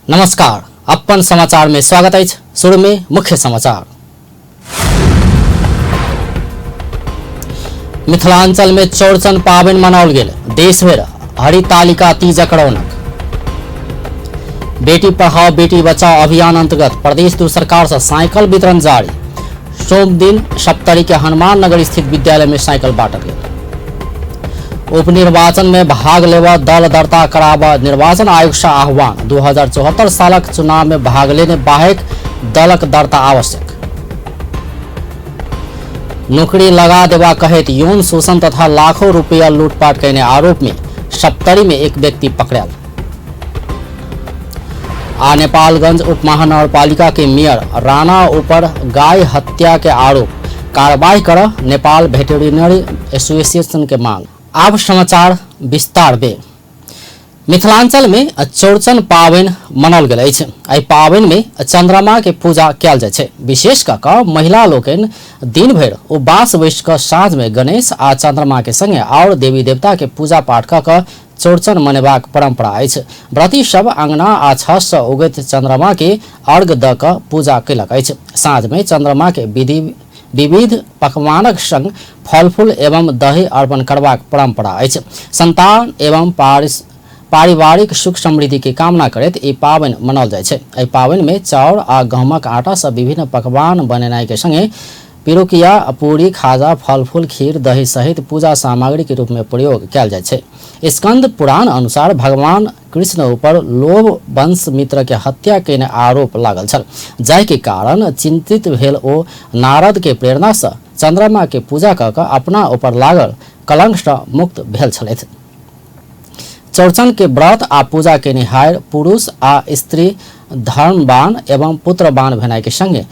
नमस्कार, अपन समाचार में स्वागत अछि। शुरू में मुख्य समाचार। मिथिलांचल में चौरचन पाबनि मनाओल गेल। देश भरि हरितालिका तीजक रौनक। बेटी पढ़ाओ बेटी बचाओ अभियान अंतर्गत प्रदेश दू सरकार से साइकिल वितरण जारी। सोम दिन सप्तरी के हनुमान नगर स्थित विद्यालय में साइकिल बांटल गेल। उपनिर्वाचन में भाग लेबऽ दल दर्ता कराबऽ निर्वाचन आयोग से आह्वान। 2074 सालक चुनाव में भाग लेने बाहेक दलक दर्ता आवश्यक। नौकरी लगा देबा कहैत यौन शोषण तथा लाखों रुपया लूटपाट कयने आरोप में सप्तरी में एक व्यक्ति पकड़ायल। आ नेपालगंज उप महानगरपालिका के मेयर राणा ऊपर गाय हत्या के आरोप, कार्रवाई कर नेपाल वेटरिनरी एसोसिएशन के मांग। आब समाचार विस्तार में। मिथिलांचल में चौरचन पाबनि मनाओल गेल अछि। एहि पाबनि में चंद्रमा के पूजा कयल जाइ छै। विशेष कऽ कऽ महिला लोकनि दिन भरि उपवास बैसि कऽ साँझ में गणेश आ चंद्रमा के संगे आओर देवी देवता के पूजा पाठ कऽ कऽ चौरचन मनेबाक परंपरा अछि। व्रती सब अंगना आ छत सँ उगैत चंद्रमा के अर्घ दऽ कऽ पूजा कयलक अछि। साँझ मे चंद्रमा के विधि विविध पकवानक संग फल-फूल एवं दही अर्पण करबाक परंपरा अछि। संतान एवं पारिवारिक सुख समृद्धि के कामना करैत ई पाबनि मनाओल जाइत छै। एहि पाबनि मे चाउर आ गहूमक आटा सँ विभिन्न पकवान बनेनाइ के संगे पिरुकिया, पूरी, खाजा, फल-फूल, खीर, दही सहित पूजा सामग्री के रूप में प्रयोग कयल जाइत छै। स्कंद पुराण अनुसार भगवान कृष्ण ऊपर लोभ वंश मित्र के हत्या केने आरोप लागल छल, जाहि के कारण चिंतित भेल ओ नारद के प्रेरणा सँ चंद्रमा के पूजा क कऽ अपना ऊपर लागल कलंक सँ मुक्त भेल छलथि। चौरचन के व्रत आ पूजा केनिहार पुरुष आ स्त्री धर्मवान एवं पुत्रवान भेनाइ के संगे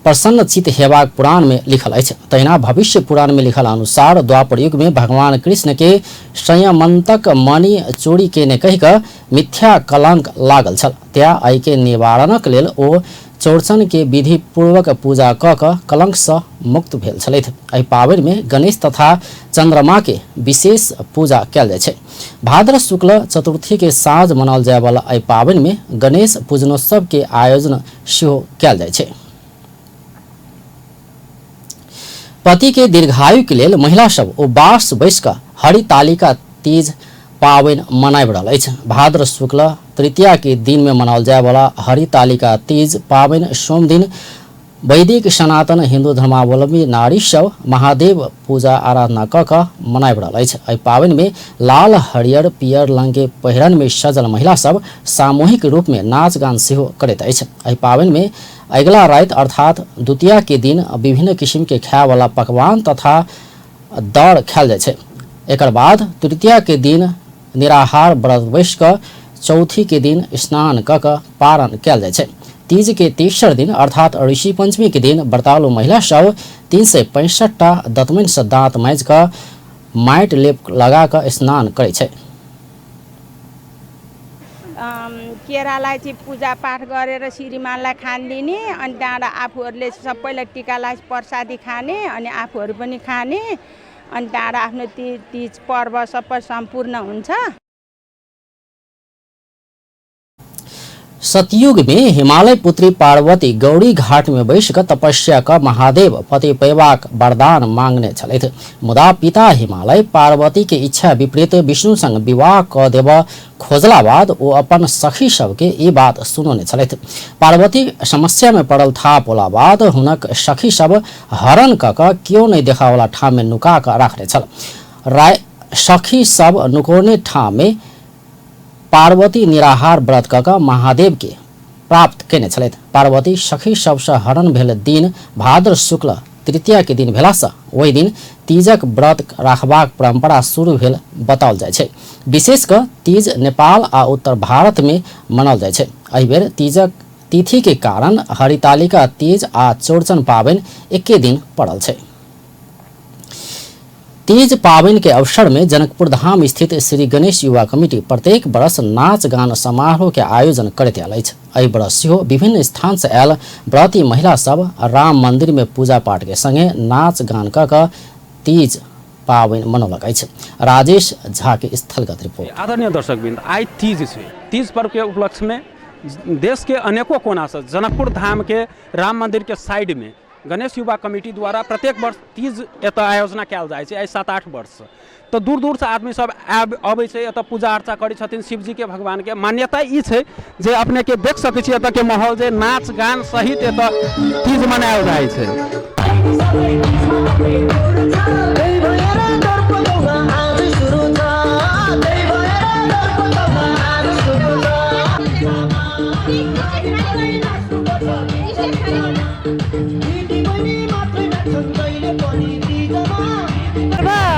प्रसन्नचित हेबाक पुराण मे लिखल अछि। तहिना भविष्य पुराण मे लिखल अनुसार द्वापर युग मे भगवान कृष्ण के संयमन्तक मणि चोरी केने कहि कऽ मिथ्या कलंक लागल छल। तेँ एहि के निवारणक लेल ओ चौरचन के विधि पूर्वक पूजा कऽ कऽ कलंक सँ मुक्त भेल छलथि। एहि पाबनि मे गणेश तथा चंद्रमा के विशेष पूजा कयल जाइत छै। भाद्र शुक्ल चतुर्थी के साँझ मनाओल जाय वाला एहि पाबनि मे गणेश पूजनोत्सव के आयोजन सेहो कयल जाइ छै। पति के दीर्घायु के लेल महिला सब उपवास बैस कऽ हरितालिका तीज पाबनि मनाबि रहल अछि। भाद्र शुक्ल तृतीया के दिन में मनाओल जाय वाला हरितालिका तीज पाबनि सोम दिन वैदिक सनातन हिन्दू धर्मावलंबी नारी सब महादेव पूजा आराधना कऽ कऽ मनाबि रहल अछि। एहि पाबनि में लाल, हरियर, पियर रंग के पहिरन में सजल महिला सब सामूहिक रूप में नाच गान सेहो करैत अछि। एहि पाबनि में अगिला राति अर्थात द्वितीया के दिन विभिन्न किसिम के खाय वाला पकवान तथा दर खायल जाइ छै। एकर बाद तृतीया के दिन निराहार व्रत बैस कऽ चौथी के दिन स्नान कऽ कऽ पारण कयल जाइ छै। तीज के तेसर दिन अर्थात ऋषि पंचमी के दिन व्रतालु महिला सब 365 टा दतमनि सँ दाँत माजि कऽ माटि लेप लगा कऽ स्नान करै छै। केरालाई चाहिँ पूजापाठ गरेर श्रीमानलाई खान दिने, अनि त्यहाँबाट आफूहरूले सबैलाई टिका लगाएपछि प्रसादी खाने, अनि आफूहरू पनि खाने, अनि त्यहाँबाट आफ्नो तिज पर्व सबै सम्पूर्ण हुन्छ। सतयुग में हिमालय पुत्री पार्वती गौरी घाट में बैस कऽ तपस्या कऽ महादेव पति पेबाक वरदान मांगने छलथि। मुदा पिता हिमालय पार्वती के इच्छा विपरीत विष्णु संग विवाह कऽ देबऽ खोजला बाद ओ अपन सखी सबके ई बात सुनौने छलथि। पार्वती समस्या में पड़ल थाह पौला बाद हुनक सखी सब हरण कऽ कऽ केओ नहि देखऽवला ठाम में नुका कऽ राखने छल। राय सखी सब नुकौने ठाम में पार्वती निराहार व्रत कऽ कऽ महादेव के प्राप्त केने छलथि। पार्वती सखी सबसँ हरण भेल दिन भाद्र शुक्ल तृतीया के दिन भेलासँ ओहि दिन तीजक व्रत राखबाक परंपरा शुरू भेल बताओल जाइ छै। विशेष कऽ तीज नेपाल आ उत्तर भारत मे मनाओल जाइ छै। एहि बेर तीजक तिथि के कारण हरितालिका तीज आ चौरचन पाबनि एके दिन पड़ल छै। तीज पाबनि के अवसर में जनकपुर धाम स्थित श्री गणेश युवा कमिटी प्रत्येक वर्ष नाच गान समारोह के आयोजन करैत आयल अछि। एहि वर्ष सेहो विभिन्न स्थान से आयल व्रती महिला सब राम मंदिर में पूजा पाठ के संगे नाच गान कऽ कऽ तीज पाबनि मनौलक अछि। राजेश झा के स्थलगत रिपोर्ट। आदरणीय दर्शकवृन्द, आइ तीज छै। तीज पर्व के उपलक्ष्य में देशके अनेको कोनासँ जनकपुर धामके राम मन्दिरके साइडमे गणेश युवा कमिटी द्वारा प्रत्येक वर्ष तीज एतऽ आयोजना कयल जाइ छै। आइ 7-8 वर्षसँ तऽ दूर दूरसँ आदमी सब अबै छै, एतऽ पूजा अर्चा करै छथिन शिवजीके भगवानके। मान्यता ई छै जे अपनेके देख सकै छी एतऽके माहौल जे नाच गान सहित एतऽ तीज मनायल जाइ छै।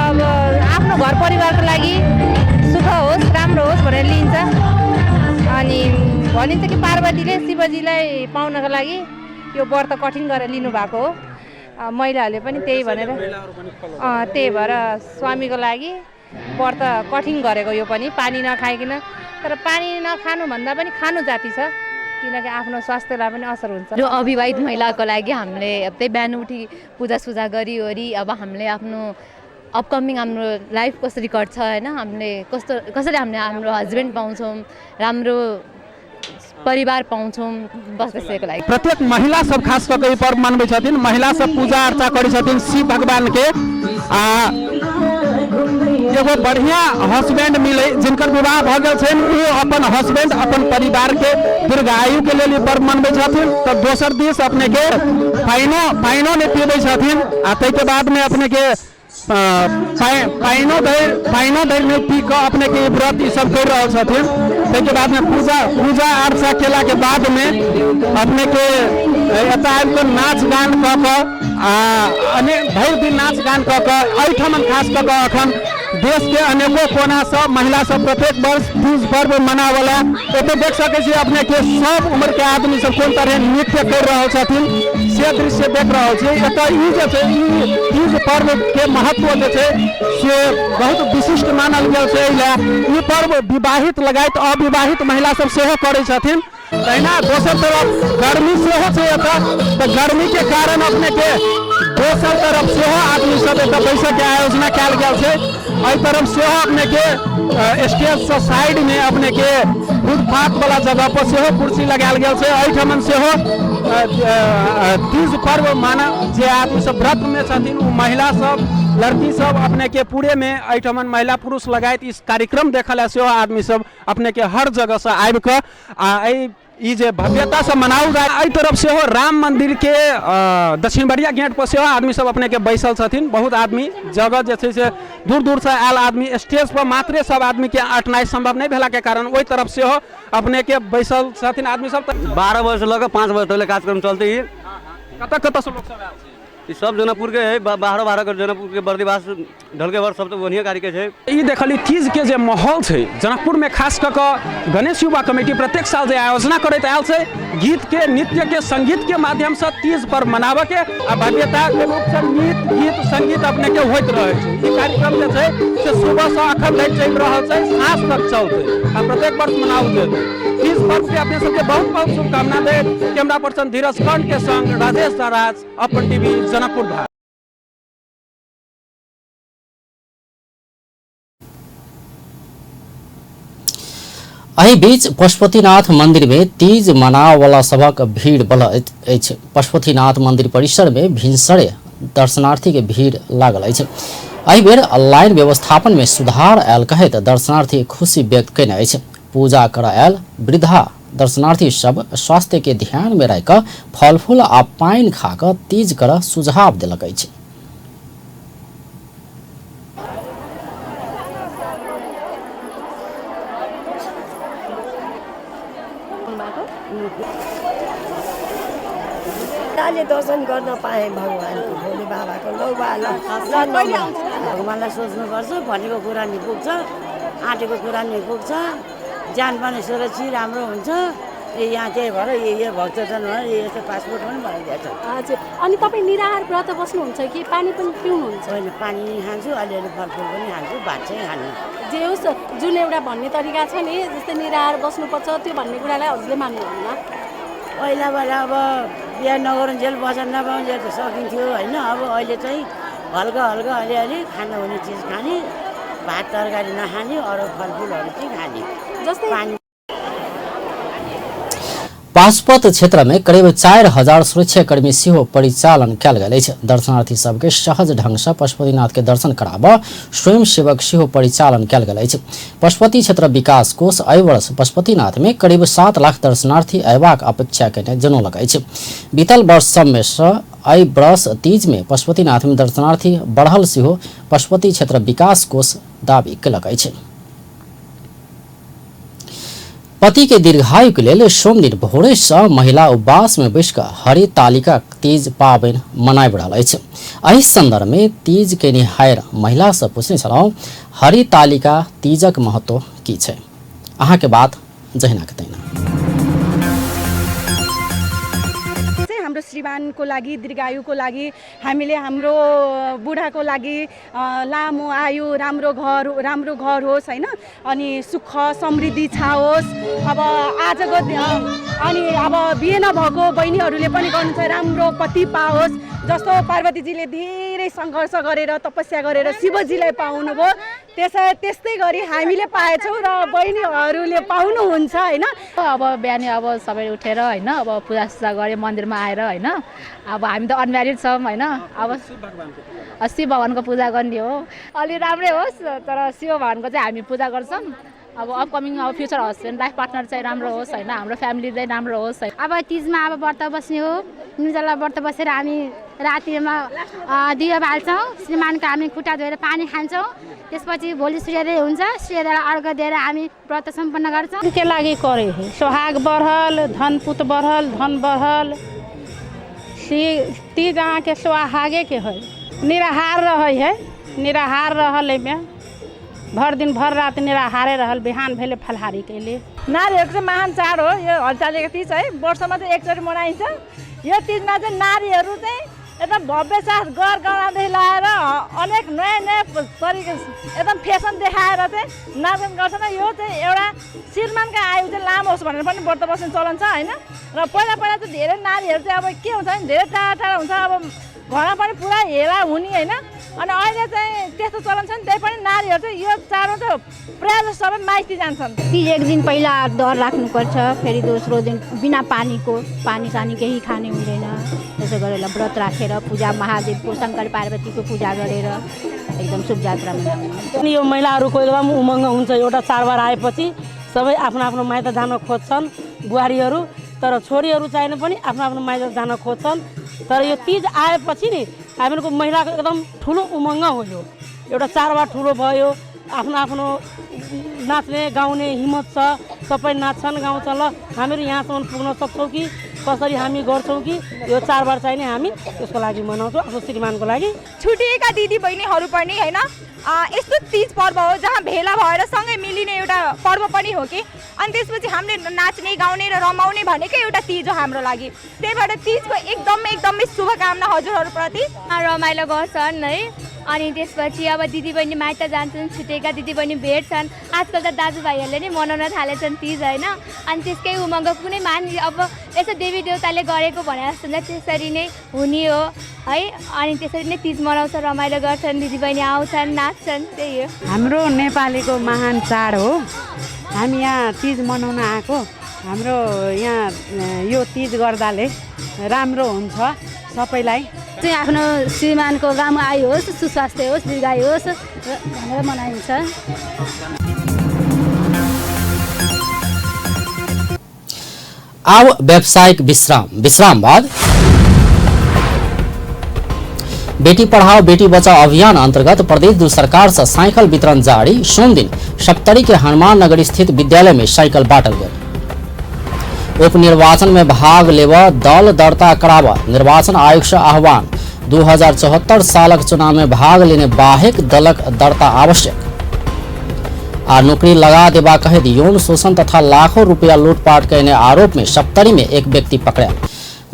अब आफ्नो घर परिवारको लागि सुख होस्, राम्रो होस् भनेर लिइन्छ। अनि भनिन्छ कि पार्वतीले शिवजीलाई पाउनको लागि यो व्रत कठिन गरेर लिनुभएको हो। महिलाहरूले पनि त्यही भनेर त्यही भएर स्वामीको लागि व्रत कठिन गरेको यो पनि, पानी नखाइकन। तर पानी नखानुभन्दा पनि खानु जाति छ, किनकि आफ्नो स्वास्थ्यलाई पनि असर हुन्छ। जो अविवाहित महिलाको लागि हामीले त्यही बिहान उठी पूजासुजा गरिवरी अब हामीले आफ्नो अपकमिङ हाम्रो लाइफ कसरी कट्छ होइन, हामीले कस्तो कसरी हामीले हाम्रो हस्बेन्ड पाउँछौँ, राम्रो परिवार पाउँछौँ, बस त्यसैको लागि। प्रत्येक महिला सब खास कऽ के ई पर्व मनबै छथिन। महिला सब पूजा अर्चा करै छथिन शिव भगवान के। आ एगो बढ़िया हस्बैंड मिले जिनकर विवाह भऽ गेल छनि, ओ अपन हस्बैंड अपन परिवार के दीर्घायु के लेल ई पर्व मनबै छथिन। तऽ दोसर दिस अपने के पाइनो नहि पीबै छथिन आ ताहिके बादमे अपने के पाइनो धरि नहि पी कऽ अपने के ई व्रत ई सब करि रहल छथिन। ताहिके बादमे पूजा अर्चा केलाके बादमे अपने के एतऽ आबि कऽ नाच गान कऽ कऽ आ अनेक भरि दिन नाच गान कऽ कऽ एहिठाम खास कऽ कऽ अखन देश के अनेको कोनासँ महिला सब प्रत्येक वर्ष तीज पर्व मनावला एतऽ देख सकै छी। अपने के सब उम्र के आदमी सब कोन तरह नृत्य कर रहल छथिन से दृश्य देख रहल छी। एतऽ ई जे छै ई तीज पर्व के महत्व जे छै से बहुत विशिष्ट मानल गेल छै। एहि लए ई पर्व विवाहित लगाइत अविवाहित महिला सब सेहो करै छथिन। तहिना दोसर तरफ गर्मी सेहो छै एतऽ, तऽ गर्मी के कारण अपने के दोसर तरफ सेहो आदमी सब एतऽ बैसऽ के आयोजना कयल गेल छै। एहि तरफ सेहो अपने के स्टेज से साइड में अपने के फुटपाथ वाला जगह पर सेहो कुर्सी लगायल गेल छै। एहिठाम सेहो तीज पर्व माना जे आदमी सब व्रत में छथिन ओ महिला सब लड़की सब अपने के पूरे में एहिठाम महिला पुरुष लगाइत इस कार्यक्रम देखल लए सेहो आदमी सब अपने के हर जगह से आबि कऽ आ एहि ई जे भव्यता से मनाओल जाय। एहि तरफ सेहो राम मंदिर के दक्षिणबरिया गेट पर सेहो आदमी सब अपने के बैसल छथिन। बहुत आदमी जगह जे छै से दूर दूर से आयल आदमी स्टेज पर मात्रे सब आदमी के अटनाइ संभव नहि भेला के कारण ओहि तरफ सेहो अपने के बैसल छथिन आदमी सब। 12 बजे से लऽ कऽ 5 बजे तक कार्यक्रम चलते ही। कतऽ कतऽ से लोक सब आयल छै? ई सब जनकपुर के है, बाहरो बाहर के जनकपुर के बर्दिवास ढलकेवर सब तऽ बढ़िया कार्य के छै। ई देखली तीज के जे माहौल छै जनकपुर में खास कऽ कऽ गणेश युवा कमेटी प्रत्येक साल जे आयोजना करैत आयल छै गीत के नृत्य के संगीत के माध्यम से तीज पर्व मनाबऽ के आ भव्यता के रूप से नृत्य गीत संगीत अपने के होइत रहै छै। ई कार्यक्रम जे छै से सुबह से अखन धरि चलि रहल छै, साँझ तक चलतै आ प्रत्येक वर्ष मनाओल जेतै। तीज पर्व के अपने सबके बहुत बहुत शुभकामना दैत कैमरा पर्सन धीरज कर्ण के संग राजेश दराज, अपन टीवी, जनकपुर धाम। एहि बीच पशुपतिनाथ मंदिर में तीज मनावला सभक भीड़ बढ़ल अछि। पशुपतिनाथ मंदिर परिसर में भिनसरे दर्शनार्थी के भीड़ लागल अछि। एहि बेर लाइन व्यवस्थापन में सुधार आयल कहैत दर्शनार्थी खुशी व्यक्त कयने अछि। पूजा कर आयल वृद्धा दर्शनार्थी सब स्वास्थ्य के ध्यान में राखि कऽ फल फूल आ पानि खा कऽ तीज कर सुझाव देलक अछि। दाले दर्शन गर्न पाएँ भगवानको, भोले बाबाको। लौ बा ल ल भगवान्लाई सोच्नुपर्छ, भनेको कुरा नि पुग्छ, आँटेको कुरा नि पुग्छ, ज्यान पनि सुरक्षित राम्रो हुन्छ। ए यहाँ त्यही भएर यो भक्तजन भएर यस्तो पासपोर्ट पनि बनाइदिएको छ। हजुर, अनि तपाईँ निराहार व्रत बस्नुहुन्छ कि पानी पनि पिउनुहुन्छ? होइन, पानी खान्छु, अलिअलि फलफुल पनि खान्छु, भात चाहिँ खानु। जे होस्, जुन एउटा भन्ने तरिका छ नि, जस्तै निराहार बस्नुपर्छ त्यो भन्ने कुरालाई हजुरले मान्नुहुन्न? पहिला पहिला अब बिहा नगरुन्जेल वचन नपाउन्जेल त सकिन्थ्यो होइन, अब अहिले चाहिँ हल्का हल्का अलिअलि खानु हुने चिज खाने, भात तरकारी नखाने, अरू फलफुलहरू चाहिँ खाने, जस्तै पानी। पाशुपत क्षेत्र में करीब 4000 सुरक्षाकर्मी सेहो परिचालन कयल गेल अछि। दर्शनार्थी सबके सहज ढंग से पशुपतिनाथ के दर्शन कराबऽ स्वयंसेवक सेहो परिचालन कयल गेल अछि। पशुपति क्षेत्र विकास कोष एहि वर्ष पशुपतिनाथ में करीब 7 लाख दर्शनार्थी अयबाक अपेक्षा केने जनौलक अछि। बीतल वर्ष सब में सँ एहि वर्ष तीज में पशुपतिनाथ में दर्शनार्थी बढ़ल सेहो पशुपति क्षेत्र विकास कोष दावी केलक अछि। पति के दीर्घायु के लेल सोमदिन भोरे सँ महिला उपवास में बैस कऽ हरितालिका तीज पाबनि मनाबि रहल अछि। एहि संदर्भ में तीज केनिहारि महिला सँ पूछने छलहुँ हरितालिका तीजक महत्व की छै? अहाँ के बात जहिना के तहिना। चाहिँ हाम्रो श्रीमानको लागि दीर्घायुको लागि हामीले हाम्रो बुढाको लागि लामो आयु राम्रो घर होस् होइन, अनि सुख समृद्धि छाओस्। अब आजको अनि अब बिहे नभएको बहिनीहरूले पनि गर्नुहुन्छ राम्रो पति पाओस्। जस्तो पार्वतीजीले धेरै सङ्घर्ष गरेर तपस्या गरेर शिवजीलाई पाउनुभयो, त्यस्तै गरी हामीले पाएछौँ र बहिनीहरूले पाउनुहुन्छ होइन। अब बिहानै अब सबै उठेर होइन अब पूजासुजा गरे मन्दिरमा आएर होइन, अब हामी त अनम्यारिड छौँ होइन, अब शिव भगवान्को पूजा गर्ने हो। अलि राम्रै होस् तर शिव भगवान्को चाहिँ हामी पूजा गर्छौँ। अब अपकमिङ अब फ्युचर हस्बेन्ड लाइफ पार्टनर चाहिँ राम्रो होस् होइन, हाम्रो फ्यामिली चाहिँ राम्रो होस्। अब तिजमा अब व्रत बस्ने हो, निर्जला व्रत बसेर हामी रातिमा दियो बाल्छौँ, श्रीमानको हामी खुट्टा धोएर पानी खान्छौँ, त्यसपछि भोलि सूर्योदय हुन्छ, सूर्योदयलाई अर्घ दिएर हामी व्रत सम्पन्न गर्छौँ। के लागि करे है सोहाग बढ़ल, धन पुत बढ़ल, धन बढ़ल। तीज अहाँके सोहागे के है, निराहार रहै है, निराहार रहल एहिमे भर दिन भर रात निराहारे रहल, बिहान भेले फलहारी कैले। नारीहरूको चाहिँ महान चाड हो यो हरितालिका तिज है, वर्षमा चाहिँ एकचोटि मनाइन्छ। यो तिजमा चाहिँ नारीहरू चाहिँ एकदम भव्य साथ गर गहनादेखि लगाएर अनेक नयाँ नयाँ तरिका एकदम फेसन देखाएर चाहिँ नाचगान गर्छन्। यो चाहिँ एउटा श्रीमानको आयु चाहिँ लामो होस् भनेर पनि व्रत बस्ने चलन छ होइन। र पहिला पहिला चाहिँ धेरै नारीहरू चाहिँ अब के हुन्छ भने धेरै टाढा टाढा हुन्छ, अब घरमा पनि पुरा हेला हुने होइन। अनि अहिले चाहिँ त्यस्तो चलन छ नि, त्यही पनि नारीहरू चाहिँ यो चाडमा चाहिँ प्रायः जसो सबै माइती जान्छन्। तिज एक दिन पहिला दर राख्नुपर्छ, फेरि दोस्रो दिन बिना पानीको पानी सानी केही खाने हुँदैन। त्यसो गरेर व्रत राखेर पूजा महादेवको शङ्कर पार्वतीको पूजा गरेर एकदम शुभ जात्रा मनाउने। अनि यो महिलाहरूको एकदम उमङ्ग हुन्छ, एउटा चाडबाड आएपछि सबै आफ्नो आफ्नो माइत जान खोज्छन् बुहारीहरू, तर छोरीहरू चाहिने पनि आफ्नो आफ्नो माइत जान खोज्छन्। तर यो तिज आएपछि नि हामीहरूको महिलाको एकदम ठुलो उमङ्ग हो, यो एउटा चाडबाड ठुलो भयो, आफ्नो आफ्नो नाच्ने गाउने हिम्मत छ, सबै नाच्छन् गाउँछन्। ल हामीहरू यहाँसम्म पुग्न सक्छौँ कि कसरी हामी गर्छौँ कि यो चाडबाड चाहिँ नि हामी त्यसको लागि मनाउँछौँ आफ्नो श्रीमानको लागि। छुटिएका दिदीबहिनीहरू पनि होइन यस्तो तिज पर्व हो जहाँ भेला भएर सँगै मिलिने एउटा पर्व पनि हो कि। अनि त्यसपछि हामीले नाच्ने गाउने र रमाउने भनेकै एउटा तिज हो हाम्रो लागि। त्यही भएर तिजको एकदमै एकदमै शुभकामना हजुरहरूप्रति। रमाइलो गर्छन् है, अनि त्यसपछि अब दिदीबहिनी माइत जान्छन्, छुटेका दिदीबहिनी भेट्छन्। आजकल त दाजुभाइहरूले नै मनाउन थालेछन् तिज होइन। अनि त्यसकै उमङ्ग कुनै मानि अब यसो देवी देवताले गरेको भने जस्तो हुन्छ, त्यसरी नै हुने हो है। अनि त्यसरी नै तिज मनाउँछ, रमाइलो गर्छन्, दिदीबहिनी आउँछन्, नाच्छन्, त्यही हो। हाम्रो नेपालीको महान चाड हो, हामी यहाँ तिज मनाउन आएको। हाम्रो यहाँ यो तिज गर्दाले राम्रो हुन्छ सबैलाई। चाहिँ आफ्नो श्रीमानको राम्रो आयु होस्, सुस्वास्थ्य होस्, दीर्घायु होस् भनेर मनाइन्छ। अब व्यावसायिक विश्राम, विश्राम बाद बेटी पढ़ाओ बेटी बचाओ अभियान अंतर्गत प्रदेश दू सरकार से साइकिल वितरण जारी। सोमदिन सप्तरी के हनुमान नगर स्थित विद्यालय में साइकिल बांटल गेल। उपनिर्वाचन में भाग लेब दल दर्ता कराब निर्वाचन आयोग से आह्वान। 2074 सालक चुनाव में भाग लेने बाहेक दलक दर्ता आवश्यक। आ नौकरी लगा देबा कहैत यौन शोषण तथा लाखों रुपया लूटपाट करने आरोप में सप्तरी में एक व्यक्ति पकड़ा।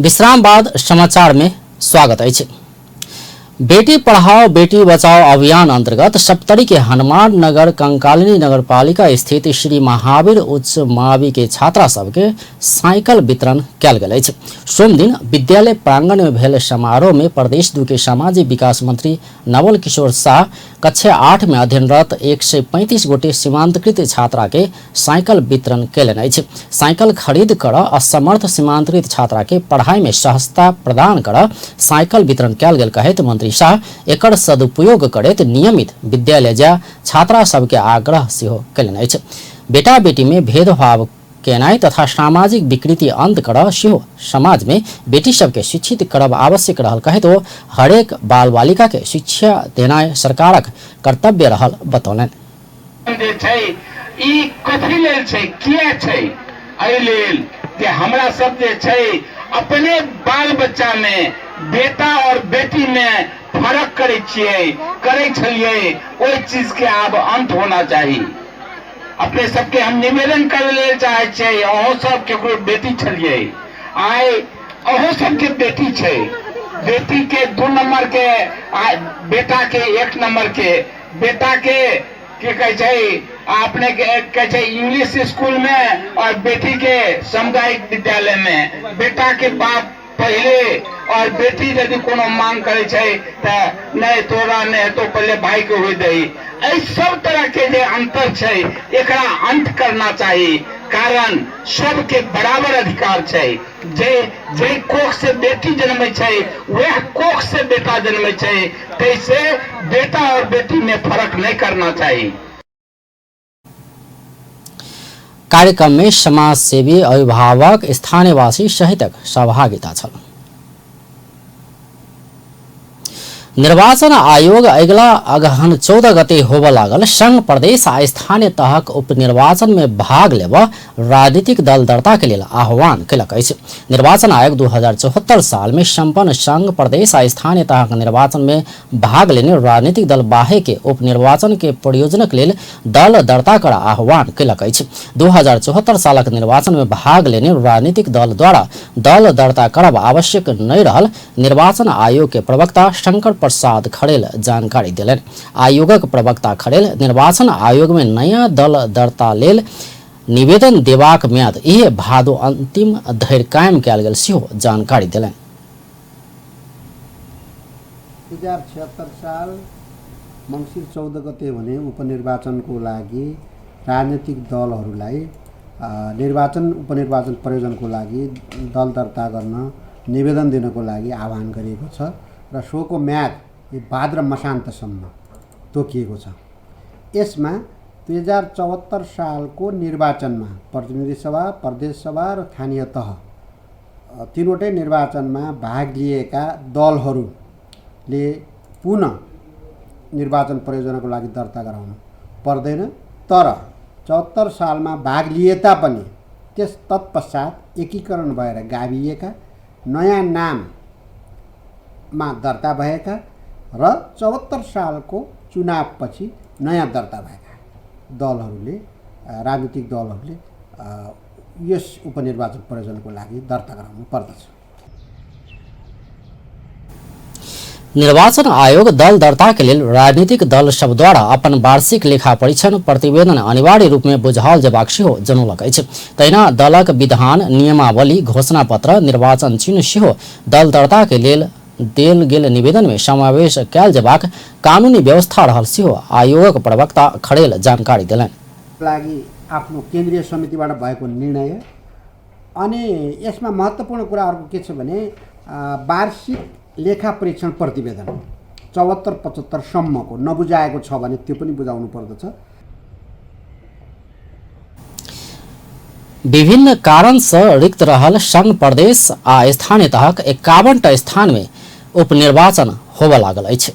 विश्राम बाद समाचार में स्वागत अछि। बेटी पढ़ाओ बेटी बचाओ अभियान अंतर्गत सप्तरी के हनुमान नगर कंकालिनी नगरपालिका स्थित श्री महावीर उच्च मावि के छात्रा सबके साइकिल वितरण कयल गेल अछि। सोमदिन विद्यालय प्रांगण में भेल समारोह में प्रदेश 2 के सामाजिक विकास मंत्री नवल किशोर शाह कक्षा 8 में अध्ययनरत 135 गोटे सीमांतकृत छात्रा के साइकिल वितरण कयलनि अछि। साइकिल खरीद कर असमर्थ सीमांतकृत छात्रा के पढ़ाई में सहजता प्रदान कर साइकिल वितरण कयल गेल कहैत मंत्री शाह एकर सदुपयोग करैत नियमित विद्यालय जा छात्रा सबके आग्रह सेहो कयलनि अछि। बेटा बेटी में भेदभाव केनाइ तथा सामाजिक विकृति अंत करऽ सेहो समाज में बेटी सबके शिक्षित करब आवश्यक रहल कहैत ओ हरेक बाल बालिका के शिक्षा देनाइ सरकारक कर्तव्य रहल बतौलनि। जे छै ई कथी लेल छै, किया छै? एहि लेल जे हमरा सब जे छै अपने बाल बच्चा में बेटा और बेटी में फर्क करै छियै, करै छलियै, ओहि चीज के आब अंत होना चाही। अपने सबके हम निवेदन करै लेल चाहै छियै, अहूँ सब केकरो बेटी छलियै, आइ अहूँ सबके बेटी छै, बेटी के 2 नंबर के, आ बेटा के 1 नंबर के, बेटा के की कहै छै अपने के कहै छै इंग्लिश स्कूल में और बेटी के सामुदायिक विद्यालय में, बेटा के बाप पहले और बेटी यदि कोनो मांग करे छै त नहीं तोरा नहीं हेतो पहले भाई के होय दही। एहि सब तरह के जे अंतर छै एकरा अंत करना चाही, कारण सबके बराबर अधिकार छै। जे जे कोख से बेटी जन्मै छै वह कोख से बेटा जन्मै छै, तैसे बेटा और बेटी में फर्क नहीं करना चाही। कार्यक्रम में समाजसेवी, अभिभावक, स्थानीयवासी सहितक सहभागिता छल। निर्वाचन आयोग अगिला अगहन 14 गते होबय लागल संघ प्रदेश आ स्थानीय तहक उपनिर्वाचन में भाग लेब राजनीतिक दल दर्ता के लेल आह्वान कयलक अछि। निर्वाचन आयोग 2074 साल में संपन्न संघ प्रदेश आ स्थानीय तहक निर्वाचन में भाग लेने राजनीतिक दल बाहे के उपनिर्वाचन के प्रयोजनक लेल दल दर्ता कर आह्वान कयलक अछि। 2074 सालक निर्वाचन में भाग लेने राजनीतिक दल द्वारा दल दर्ता करब आवश्यक नहि रहल निर्वाचन आयोग के प्रवक्ता शंकर प्रसाद खड़ेल जानकारी देलनि। आयोगक प्रवक्ता खड़ेल निर्वाचन आयोग में नया दल दर्ता लेल निवेदन देबाक म्याद इहे भादो अंतिम धरि कायम कयल गेल सेहो जानकारी देलनि। 2076 साल मङ्सिर 14 गते हुने उपनिर्वाचनको लागि राजनीतिक दलहरूलाई निर्वाचन उपनिर्वाचन प्रयोजनको लागि दल दर्ता गर्न निवेदन दिनको लागि आह्वान गरिएको छ र सोको म्याद भाद्र मसान्तसम्म तोकिएको छ। यसमा 2074 सालको निर्वाचनमा प्रतिनिधि सभा, प्रदेश सभा र स्थानीय तह तीनवटै निर्वाचनमा भाग लिएका दलहरूले पुनः निर्वाचन प्रयोजनको लागि दर्ता गराउनु पर्दैन, तर 74 सालमा भाग लिए तापनि त्यस तत्पश्चात एकीकरण भएर गाभिएका, नयाँ नाममा दर्ता भएका र 74 सालको चुनावपछि नयाँ दर्ता भएका दलहरूले, राजनीतिक दलहरूले यस उपनिर्वाचन प्रयोजनको लागि दर्ता गराउनु पर्दछ। निर्वाचन आयोग दल दर्ता के लेल राजनीतिक दल सब द्वारा अपन वार्षिक लेखा परीक्षण प्रतिवेदन अनिवार्य रूप में बुझाओल जेबाक सेहो जनौलक अछि। तहिना दलक विधान, नियमावली, घोषणा पत्र, निर्वाचन चिन्ह सेहो दल दर्ता के लेल देल गेल निवेदन में समावेश कयल जेबाक कानूनी व्यवस्था रहल सेहो आयोगक प्रवक्ता खड़ेल जानकारी देलनि। लागि आफ्नो केन्द्रीय समितिबाट भएको निर्णय। अनि यसमा महत्त्वपूर्ण कुरा अर्को के छ भने वार्षिक लेखा परीक्षण प्रतिवेदन 74-75 सम्मको नबुझाएको छ भने त्यो पनि बुझाउनु पर्दछ। विभिन्न कारण से रिक्त रहल संघ प्रदेश आ स्थानीय तहक 51 टा स्थान में उपनिर्वाचन होबय लागल अछि।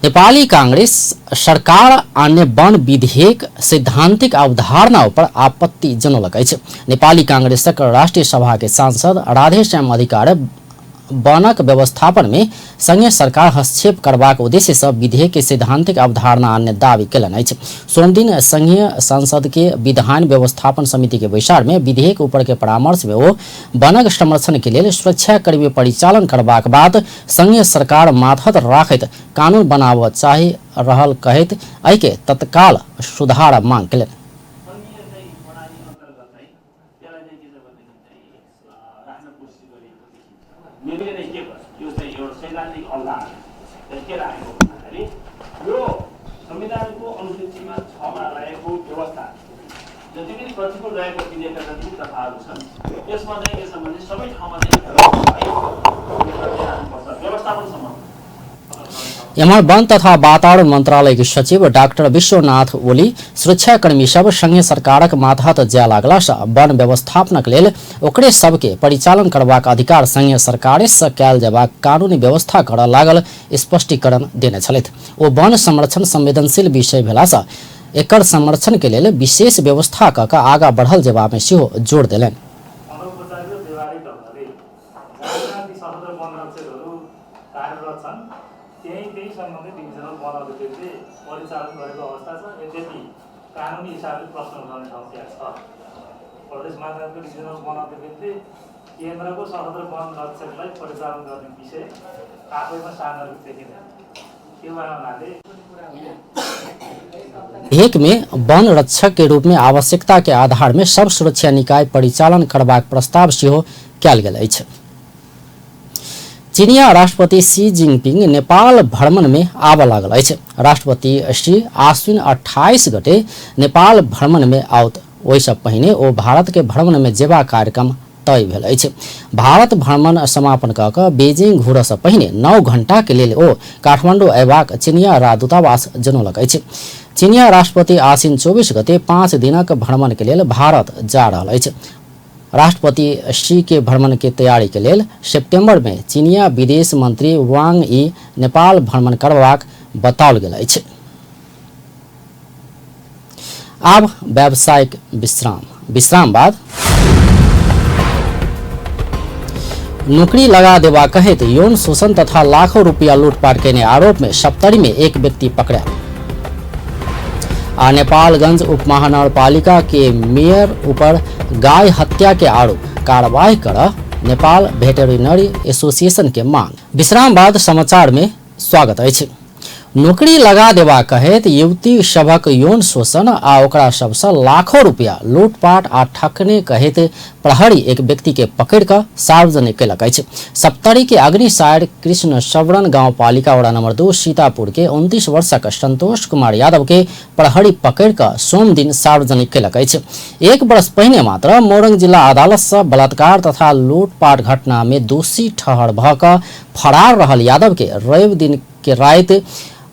नेपाली कांग्रेस सरकार अन्य वन विधेयक सैद्धांतिक अवधारणा पर आपत्ति जनौलक अछि। नेपाली कांग्रेसक राष्ट्रीय सभा के सांसद राधेश्याम अधिकारी वनक व्यवस्थापन में संघीय सरकार हस्तक्षेप करबाक उद्देश्य से विधेयक के सैद्धांतिक अवधारणा अन्य दावी केलनि अछि। सोमदिन संघीय संसद के विधान व्यवस्थापन समिति के बैसार में विधेयक ऊपर के परामर्श में ओ वनक संरक्षण के लेल सुरक्षाकर्मी परिचालन करबाक बात संघीय सरकार मातहत राखैत कानून बनाबऽ चाहि रहल कहैत एहिके तत्काल सुधार मांग केलनि। एम्हर वन तथा वातावरण मंत्रालय के सचिव डाक्टर विश्वनाथ ओली सुरक्षाकर्मी सब संघीय सरकारक मातहत जाय लागला सँ वन व्यवस्थापनक लेल ओकरे सबके परिचालन करबाक अधिकार संघीय सरकारे सँ कयल जेबाक कानूनी व्यवस्था करऽ लागल स्पष्टीकरण देने छलथि। ओ वन संरक्षण संवेदनशील विषय भेला सँ एकर संरक्षण के लेल विशेष व्यवस्था कऽ कऽ आगाँ बढ़ल जेबा मे सेहो जोर देलनि। विधेयक में वन रक्षक के रूप में आवश्यकता के आधार में सब सुरक्षा निकाय परिचालन करबाक प्रस्ताव सेहो कयल गेल अछि। चीनिया राष्ट्रपति शी जिनपिंग नेपाल भ्रमण में आबऽ लागल अछि। राष्ट्रपति शी आश्विन 28 गते नेपाल भ्रमण में आओत। ओहिसँ पहिने ओ भारत के भ्रमण में जेबा कार्यक्रम तय भेल अछि। भारत भ्रमण समापन कऽ कऽ बीजिंग घुरऽसँ पहिने 9 घंटाके लेल ओ काठमाडौँ अयबाक चिनिया राजदूतावास जनौलक अछि। चिनिया राष्ट्रपति आसिन 24 गते 5 दिनक भ्रमणके लेल भारत जा रहल अछि। राष्ट्रपति शीके भ्रमणके तैयारीके लेल सेप्टेम्बरमे चिनिया विदेश मन्त्री वांग यी नेपाल भ्रमण करबाक बताओल गेल अछि। आब व्यावसायिक विश्राम। विश्राम बाद नौकरी लगा देबा कहैत यौन शोषण तथा लाखों रुपया लूटपाट केने आरोप में सप्तरी में एक व्यक्ति पकड़ा। आ नेपालगंज उपमहानगरपालिका के मेयर ऊपर गाय हत्या के आरोप, कार्रवाई कर नेपाल वेटरिनरी एसोसिएशन के मांग। विश्राम बाद समाचार में स्वागत अछि। नौकरी लगा देबा कहैत युवती सभक यौन शोषण आ ओकरा सबसँ लाखों रुपया लूटपाट आ ठकने कहैत प्रहरी एक व्यक्ति के पकड़ि कऽ सार्वजनिक कयलक अछि। सप्तरी के अग्निसायर कृष्ण सवरण गांवपालिका वडा नंबर 2 सीतापुर के 29 वर्षक संतोष कुमार यादव के प्रहरी पकड़ि कऽ सोमदिन सार्वजनिक कयलक अछि। एक वर्ष पहिने मात्र मोरंग जिला अदालत सँ बलात्कार तथा लूटपाट घटना मे दोषी ठहर भऽ कऽ फरार रहल यादव के रवि दिन के राति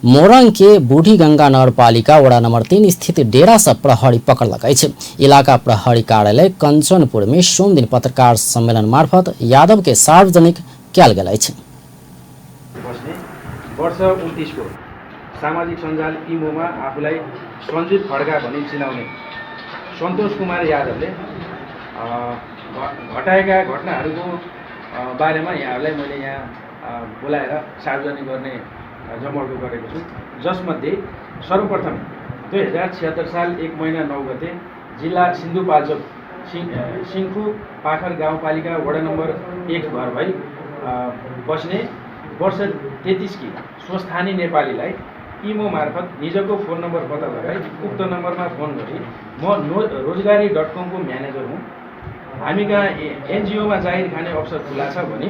मोरंग के बूढ़ी गंगा नगरपालिका वडा नंबर 3 स्थित डेरा सँ प्रहरी पकड़लक अछि। इलाका प्रहरी कार्यालय कंचनपुर में सोमदिन पत्रकार सम्मेलन मार्फत यादव के सार्वजनिक कयल गेल अछि। बस्ने वर्ष 29 को सामाजिक सञ्जाल इमोमा आफूलाई सञ्जीव खड्का भनी चिनाउने सन्तोष कुमार यादवले घटाएका घटनाहरूको बारेमा यहाँहरूलाई मैले यहाँ बोलाएर सार्वजनिक गर्ने जमर्को गरेको छु। जसमध्ये सर्वप्रथम 2076 साल 1 महिना 9 गते जिल्ला सिन्धुपाल्चोक सिङ्खु पाखर गाउँपालिका वडा नम्बर 1 घर भई बस्ने वर्ष 33 की स्वस्थानी नेपालीलाई इमो मार्फत निजको फोन नम्बर पत्ता लगाई उक्त नम्बरमा फोन गरी म रोजगारी .com को म्यानेजर हुँ, हामी कहाँ एनजिओमा जागिर खाने अवसर खुला छ भनी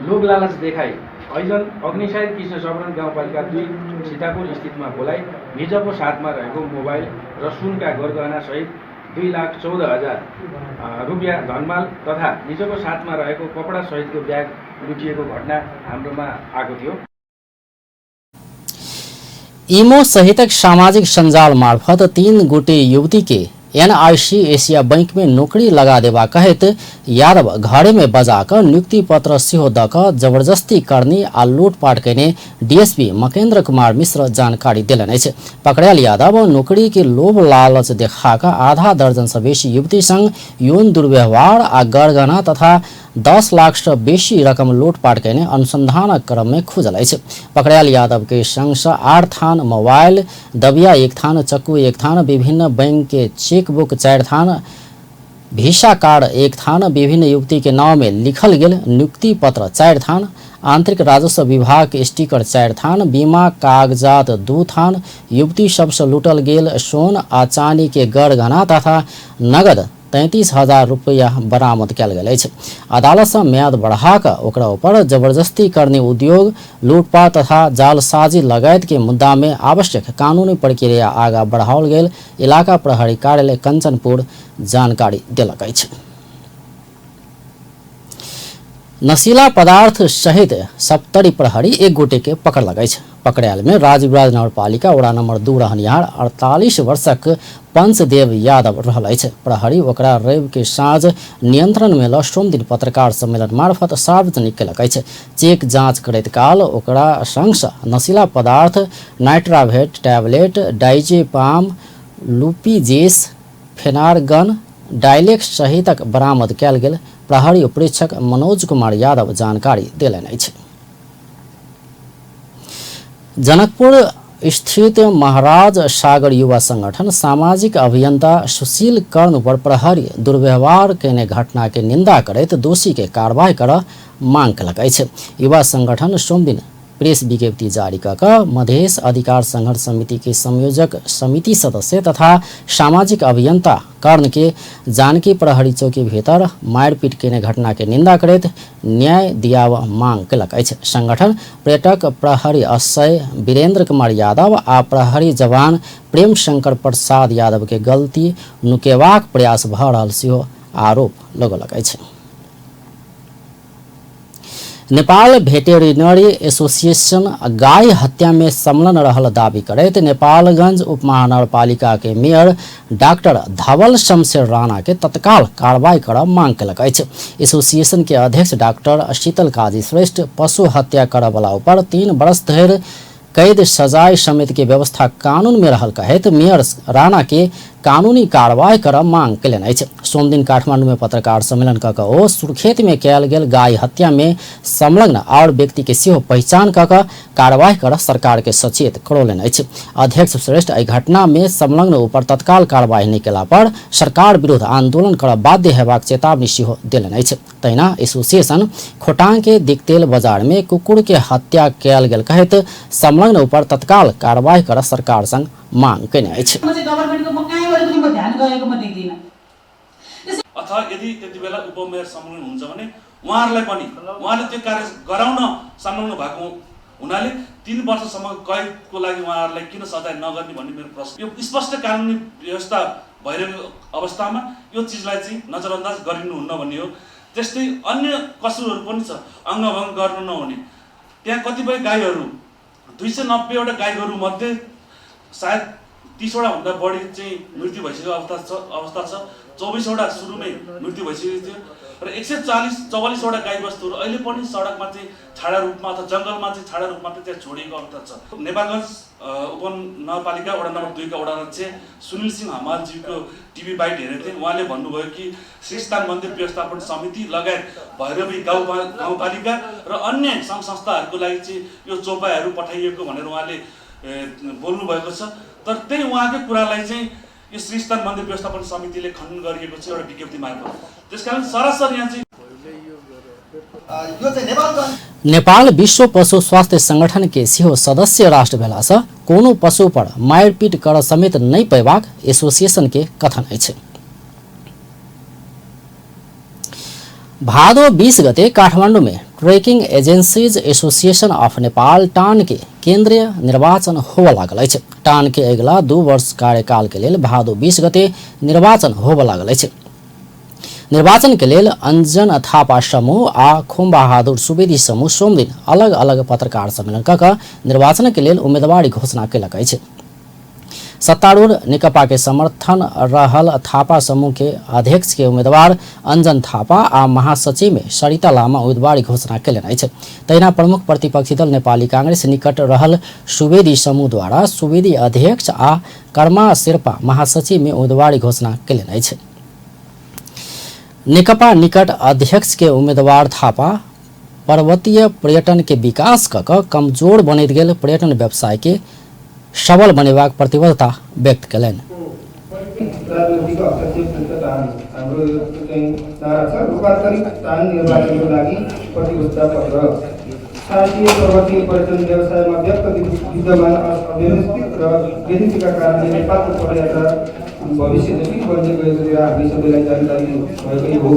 लोभ लालच देखाई ऐजन अग्निसार कृष्ण सबरन गाउँपालिका 2 सीतापुर स्थितमा बोलाई निजको साथमा रहेको मोबाइल र सुनका गरगहना सहित 2,14,000 रुपियाँ धनमाल तथा निजको साथमा रहेको कपडा सहितको ब्याग लुटिएको घटना हाम्रोमा आएको थियो। इमो सहितक सामाजिक सञ्जाल मार्फत 3 गोटे युवती के एनआईसी एशिया बैंक में नौकरी लगा देबा कहैत यादव घरे में बजा कऽ नियुक्ति पत्र सेहो दऽ कऽ जबरदस्ती करनी आ लूटपाट कयने डीएसपी मकेन्द्र कुमार मिश्र जानकारी देलनि अछि। पकड़ायल यादव नौकरी के लोभ लालच देखा कऽ आधा दर्जन सँ बेसी युवती संग यौन दुर्व्यवहार आ गरगहना तथा 10 लाख सँ बेसी रकम लूटपाट कयने अनुसंधानक क्रम मे खुजल अछि। पकड़ायल यादव के संग सँ 8 थान मोबाइल, दबिया 1 थान, चक्कू 1 थान, विभिन्न बैंक के चेकबुक 4 थान, भिसा कार्ड 1 थान, विभिन्न युवती के नाव में लिखल गेल नियुक्ति पत्र 4 थान, आंतरिक राजस्व विभाग के स्टिकर 4 थान, बीमा कागजात 2 थान, युवती सबसँ लूटल गेल सोन आ चानी के गरगहना तथा नगद 33,000 रुपैया बरामद कयल गेल अछि। अदालत सँ म्याद बढ़ा कऽ ओकरा ऊपर जबरदस्ती करने उद्योग, लूटपाट तथा जालसाजी लगायत के मुद्दा में आवश्यक कानूनी प्रक्रिया आगा बढ़ाओल गेल इलाका प्रहरी कार्यालय कंचनपुर जानकारी देलक अछि। नशीला पदार्थ सहित सप्तरी प्रहरी एक गोटे के पकड़लक अछि। पकड़ायल में राजविराज नगरपालिका वडा नंबर 2 रहनिहार 48 वर्षक पंचदेव यादव रहल अछि। प्रहरी ओकरा रवि के साँझ नियंत्रण में ल सोमदिन पत्रकार सम्मेलन मार्फत सार्वजनिक केलक अछि। चेक जांच करैत काल ओकरा संगसँ नशीला पदार्थ नाइट्रावेट टैबलेट, डाइजेपाम, लुपीजेस, फेनारगन, डायलेक्स सहितक बरामद कयल गेल प्रहरी उपरीक्षक मनोज कुमार यादव जानकारी देलनि अछि। जनकपुर स्थित महाराज सागर युवा संगठन सामाजिक अभियंता सुशील कर्ण पर प्रहरी दुर्व्यवहार केने घटना के निंदा करैत दोषी के कार्रवाई कर मांग केलक अछि। युवा संगठन सोमदिन प्रेस विज्ञप्ति जारी कऽ कऽ मधेश अधिकार संघर्ष समिति के संयोजक समिति सदस्य तथा सामाजिक अभियंता कर्ण के जानकी प्रहरी चौकी भीतर मारिपीट केने घटना के निंदा करैत न्याय दियाब मांग केलक अछि। संगठन पर्यटक प्रहरी अक्षय वीरेंद्र कुमार यादव आ प्रहरी जवान प्रेम शंकर प्रसाद यादव के गलती नुकेबाक प्रयास भऽ रहल सेहो आरोप लगौलक अछि। नेपाल भेटेरिनरी एसोसिएशन गाय हत्या में संलग्न रहल दावी करैत नेपालगंज उपमहानगरपालिका के मेयर डॉक्टर धवल शमशेर राणा के तत्काल कार्रवाई कर मांग केलक अछि। एसोसिएशन के अध्यक्ष डॉक्टर शीतल काजी श्रेष्ठ पशु हत्या करऽ वाला ऊपर 3 वर्ष धरि कैद सजाय समेत के व्यवस्था कानून में रहल कहैत मेयर राणा के कानूनी कार्रवाई कर मांग केलनि अछि। सोमदिन काठमांडू में पत्रकार सम्मेलन क कऽ ओ सुर्खेत में कयल गेल गाय हत्या में संलग्न आओर व्यक्ति के सेहो पहिचान क कऽ कार्रवाई कर सरकार के सचेत करौलनि अछि। अध्यक्ष श्रेष्ठ एहि घटना में संलग्न ऊपर तत्काल कार्रवाई नहि केला पर सरकार विरुद्ध आंदोलन कर बाध्य हेबाक चेतावनी सेहो देलनि अछि। तहिना एसोसिएशन खोटांग के दिक्तेल बाजार में कुकुर के हत्या कयल गेल कहैत संलग्न ऊपर तत्काल कार्रवाई कर सरकार संग मांग केने अछि। अथवा यदि त्यति बेला उपमेयर संलग्न हुन्छ भने उहाँहरूलाई पनि उहाँले त्यो कार्य गराउन संलग्न भएको हुनाले 3 वर्षसम्म कैदको लागि उहाँहरूलाई किन सजाय नगर्ने भन्ने मेरो प्रश्न। यो स्पष्ट कानुनी व्यवस्था भइरहेको अवस्थामा यो चिजलाई चाहिँ नजरअन्दाज गरिनुहुन्न भन्ने हो। त्यस्तै अन्य कसुरहरू पनि छ, अङ्गभङ्ग गर्नु नहुने। त्यहाँ कतिपय गाईहरू 290 वटा गाईगोरुमध्ये सायद 30 वटा भन्दा बढी चाहिँ मृत्यु भइसकेको अवस्था छ। 24 वटा सुरुमै मृत्यु भइसकेको थियो र 144 वटा गाईबस्तुहरू अहिले पनि सडकमा चाहिँ छाडा रूपमा अथवा जङ्गलमा चाहिँ छाडा रूपमा चाहिँ त्यहाँ छोडिएको अवस्था छ। नेपालगञ्ज उपनगरपालिका वडा नम्बर 2 का वडा अध्यक्ष सुनिल सिंह हमालज्यूको टिभी बाइट हेरेको थिएँ। उहाँले भन्नुभयो कि श्रीस्थान मन्दिर व्यवस्थापन समिति लगायत भैरवी गाउँपालिका र अन्य सङ्घ संस्थाहरूको लागि चाहिँ यो चौपाईहरू पठाइएको भनेर उहाँले बोल्नुभएको छ। तर त्यही उहाँकै कुरालाई चाहिँ यो श्रीस्थान मन्दिर व्यवस्थापन समितिले खण्डन गरिएको छ एउटा विज्ञप्ति मार्फत। त्यसकारण सरासर यहाँ चाहिँ नेपाल विश्व पशु स्वास्थ्य संगठन के सेहो सदस्य राष्ट्र भेलासँ कोनो पशु पर मारिपीट कर समेत नहि पयबाक एसोसिएशन के कथन अछि। भादो 20 गते काठमाडौँ में trekking agencies association of Nepal टान के केंद्रीय निर्वाचन होबय लागल अछि। टान के अगिला 2 वर्ष कार्यकाल के लेल भादो 20 गते निर्वाचन होबय लागल अछि। निर्वाचन के लेल अंजन थापा समूह आ खुमबहादुर सुवेदी समूह सोमदिन अलग अलग पत्रकार सम्मेलन क कऽ निर्वाचन के लेल उम्मीदवारी घोषणा केलक अछि। सत्तारूढ़ नेकपा के समर्थन रहल थापा समूह के अध्यक्ष के उम्मीदवार अंजन थापा आ महासचिव में सरिता लामा उम्मीदवारी घोषणा केलनि अछि। तहिना प्रमुख प्रतिपक्षी दल नेपाली कांग्रेस निकट रहल सुवेदी समूह द्वारा सुवेदी अध्यक्ष आ कर्मा शेर्पा महासचिव में उम्मीदवारी घोषणा केलनि अछि। नेकपा निकट अध्यक्ष के उम्मीदवार थापा पर्वतीय पर्यटन के विकास क कऽ कमजोर बनैत गेल पर्यटन व्यवसाय के सबल बनेबाक प्रतिबद्धता व्यक्त कयलनि। राजनीतिको हस्तक्षेप मुक्त टान हाम्रो यो चाहिँ नारा छ। रूपान्तरित टान निर्वाचनको लागि प्रतिबद्धता पत्र। साहसीय पर्वतीय पर्यटन व्यवसायमा व्यक्त विद्यमान अव्यवस्थित र बेनीतिका कारणले नेपालको पदयात्रा भविष्य जटिल बन्दै गएको कुरा हामी सबैलाई जानकारी भएकै हो।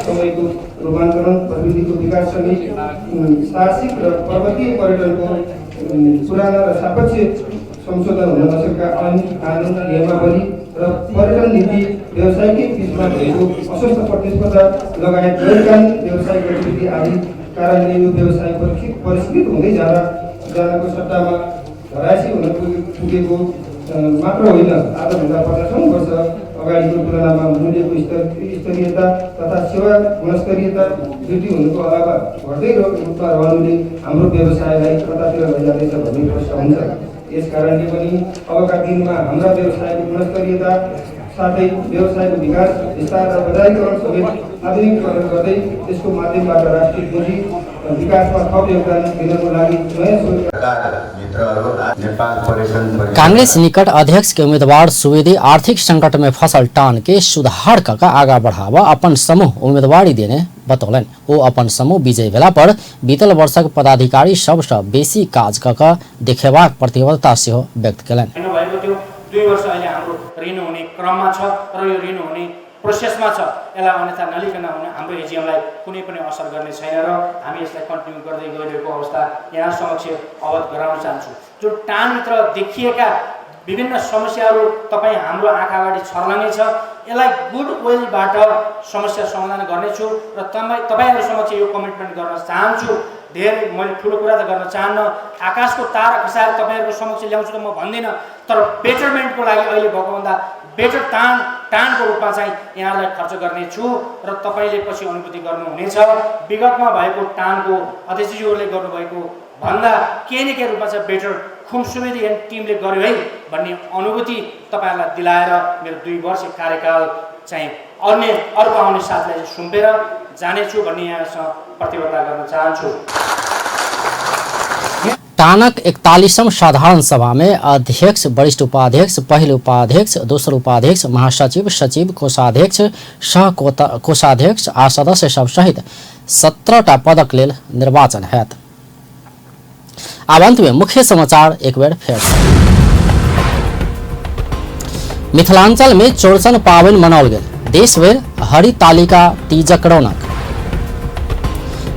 समयको रूपान्तरण, प्रविधिको विकाससँगै साहसिक र पर्वतीय पर्यटनको पुराना र सापेक्ष संशोधन हुन नसकेका ऐन, कानुन, नियमावली र पर्यटन नीति व्यवसायकै बिचमा भएको अस्वस्थ प्रतिस्पर्धा लगायत गैरकानुनी व्यवसायिक गतिविधि आदि कारणले यो व्यवसाय परिष्कृत हुँदै जानको सट्टामा धरायसी हुन पुगेको मात्र होइन, आजभन्दा 50 वर्ष अगाडिको तुलनामा मूल्यको स्तरीयता तथा सेवा गुणस्तरीयता वृद्धि हुनुको अलावा घट्दै रूपमा रहनुले हाम्रो व्यवसायलाई कतातिर लैजाँदैछ भन्ने प्रश्न हुन्छ। यस कारणले पनि अबका दिनमा हाम्रा व्यवसायको गुणस्तरीयता साथै व्यवसायको विकास, विस्तार र बजारीकरण समेत आधुनिकीकरण गर्दै त्यसको माध्यमबाट राष्ट्रिय पुँजी विकासमा थप योगदान दिनको लागि नयाँ सोच। कांग्रेस निकट अध्यक्ष के उम्मीदवार सुवेदी आर्थिक संकट में फसल टान के सुधार क आगा बढ़ावा अपन समूह उम्मीदवारी देने बतौलनि। ओ अपन समूह विजय भेला पर बीतल वर्षक पदाधिकारी सबसँ बेसी काज क कऽ देखेबाक प्रतिबद्धता सेहो व्यक्त कयलनि। भएको थियो 2 वर्ष अहिले हाम्रो ऋण हुने क्रममा छ र यो ऋण हुने प्रोसेसमा छ। यसलाई अन्यथा नलिकन हुने हाम्रो एजिएमलाई कुनै पनि असर गर्ने छैन र हामी यसलाई कन्टिन्यू गर्दै गइरहेको अवस्था यहाँ समक्ष अवगत गराउन चाहन्छु। जो टानभित्र देखिएका विभिन्न समस्याहरू तपाईँ हाम्रो आँखा अगाडि छर्लङ्गै छ, यसलाई गुड वेलबाट समस्या समाधान गर्नेछु र तपाईँहरू समक्ष यो कमिटमेन्ट गर्न चाहन्छु। धेरै मैले ठुलो कुरा त गर्न चाहन्न, आकाशको तारा खसाएर तपाईँहरूको समक्ष ल्याउँछु त म भन्दिनँ, तर बेटरमेन्टको लागि अहिले भएकोभन्दा बेटर टानको रूपमा चाहिँ यहाँलाई खर्च गर्नेछु र तपाईँले पछि अनुभूति गर्नुहुनेछ। विगतमा भएको टानको अध्यक्षज्यूहरूले गर्नुभएको भन्दा केही न केही रूपमा चाहिँ बेटर खुम सुवेदी एन्ड टिमले गर्यो है भन्ने अनुभूति तपाईँहरूलाई दिलाएर मेरो 2 वर्ष कार्यकाल चाहिँ अन्य अर्को आउने साथीलाई सुम्पेर जानेछु भन्ने यहाँसँग प्रतिबद्धता गर्न चाहन्छु। टानक 41म साधारण सभा में अध्यक्ष, वरिष्ठ उपाध्यक्ष, पहिल उपाध्यक्ष, दोसर उपाध्यक्ष, महासचिव, सचिव, कोषाध्यक्ष, सह कोषाध्यक्ष आ सदस्य सब सहित 17टा पदक लेल निर्वाचन हैत। आब अंत में मुख्य समाचार एक बेर फेर। मिथिलांचल में चौरचन पाबनि मनाओल गेल, देशभरि हरितालिका तीजक रौनक।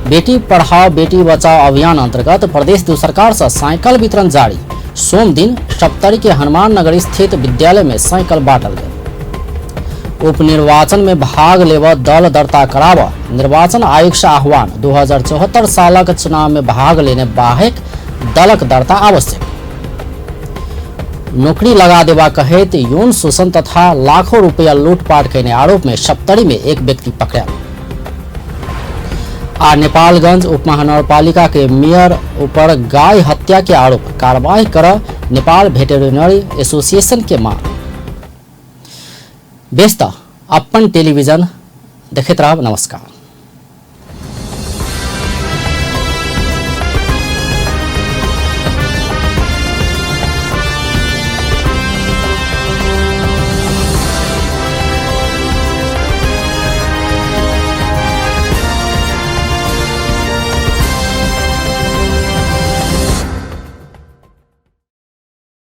बेटी पढ़ाओ बेटी बचाओ अभियान अंतर्गत प्रदेश दू सरकार से साइकिल वितरण जारी। सोम दिन सप्तरी के हनुमान नगर स्थित विद्यालय में साइकिल बांटल गेल। उपनिर्वाचन में भाग लेब दल दर्ता कराब निर्वाचन आयोग से आह्वान। 2074 सालक चुनाव में भाग लेने बाहेक दलक दर्ता आवश्यक। नौकरी लगा देवा कहैत यौन शोषण तथा लाखों रुपया लूटपाट केने आरोप में सप्तरी में एक व्यक्ति पकड़ायल। आ नेपालगंज उपमहानगरपालिका के मेयर ऊपर गाय हत्या के आरोप, कार्रवाई कर नेपाल वेटरनरी एसोसिएशन के मांग। बेस त अपन टेलीविजन देखैत रहब। नमस्कार।